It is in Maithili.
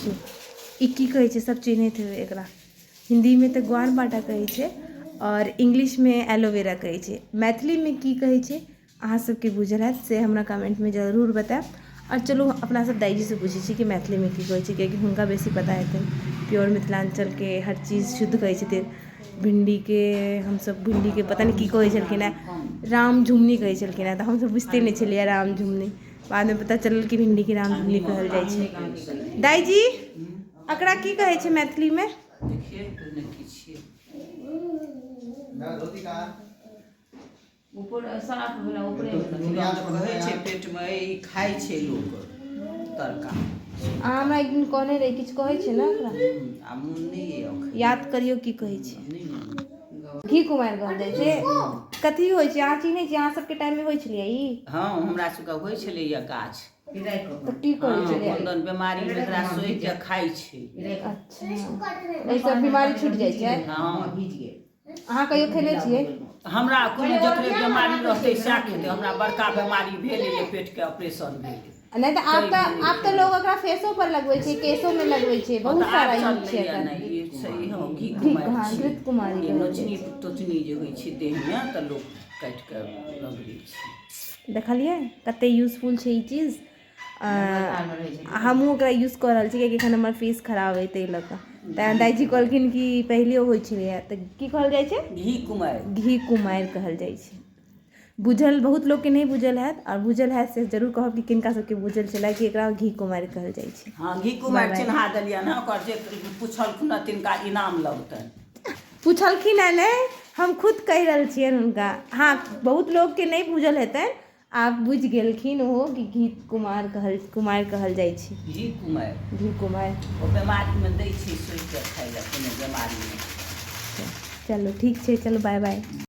ई की कहै छै सब चिन्हैत हेबै एकरा। हिन्दीमे तऽ ग्वार बाटा कहै छै आओर इंग्लिशमे एलोवेरा कहै छै। मैथिलीमे की कहै छै अहाँ सबके बुझल हैत से हमरा कमेन्टमे जरूर बतायब। आओर चलू अपना सब दाइजीसँ पूछै छी कि मैथिलीमे की कहै छै, कियाकि हुनका बेसी पता हेतनि। प्योर मिथिलाञ्चलके हर चीज शुद्ध कहै छथिन। भिण्डीके हमसब भिण्डीके पता नहि की कहै छलखिन हेँ, राम झुमनी कहै छलखिन हेँ, तऽ हमसब बुझिते नहि छलियै राम झुमनी। बादमे पता चलल कि भिण्डीके राम झुमनी कहल जाइ छै। दाइजी एकरा की कहै छै मैथिलीमे? ऊपर साफ भेला ऊपरे कहै छै पेटमे ई खाइ छै लोक तड़का। अहाँ हमरा एक दिन कहने रही, किछु कहै छै ने ओकरा? आ मोन नहि अइ। याद करियौ की कहै छै। घी कुमारि कहल जाइ छै। कथी होइ छै अहाँ चिन्है छी? अहाँ सबके टाइममे होइ छलैए ई? हँ, हमरा सबके होइ छलैए गाछ। तऽ की करै छलैए? कोन बेमारी मे एकरा सोहि के खाइ छै। अच्छा, एहिसँ बीमारी छूटि जाइ छै? हँ। अहाँ कहियो खेने छियै? हमरा कोनो जकरे बेमारी रहतै सएह खेतै। हमरा बड़का बेमारी भेल जे पेटके ऑपरेशन भेल। नहि तऽ आब तऽ लोग एकरा फेसो पर लगबै छै, केशो में लगबै छै, बहुत सारा यूज छै एकर। ई सही। हँ, घी कुमारि। हँ, घृत कुमारी। ई नोचनी तोचनी जे होइ छै देहमे तऽ लोक काटि कऽ लगबै छै। देखलियै कते यूजफुल छै ई चीज? हमहूँ ओकरा यूज कऽ रहल छी, कियाकि एखन हमर फेस खराब अइ ताहि लऽ कऽ। तैँ दाइजी कहलखिन कि पहिलेओ होइ छलैए। तऽ की कहल जाइ छै? घी कुमारि। घी कुमारि कहल जाइ छै। बुझल बहुत लोकके नहि बुझल हैत, आओर बुझल हैत से जरूर कहब कि किनका सबके बुझल छलै कि एकरा घी कुमारि कहल जाइ छै। हँ, घी कुमारि चिन्हा देलियनि हँ। ओकर जे पुछलखुन हँ तिनका इनाम लगतनि। पुछलखिन हेँ नहि, हम खुद कहि रहल छियनि हुनका। हँ, बहुत लोकके नहि बुझल हेतनि, आब बुझि गेलखिन ओहो कि घी कुमार कहल कुमारि कहल जाइ छै। घी कुमारि। घी कुमारि। ओ बेमारीमे दै छै सोहि कऽ खाइ लए कोनो बेमारीमे। चलू, ठीक छै, चलू, बाय बाय।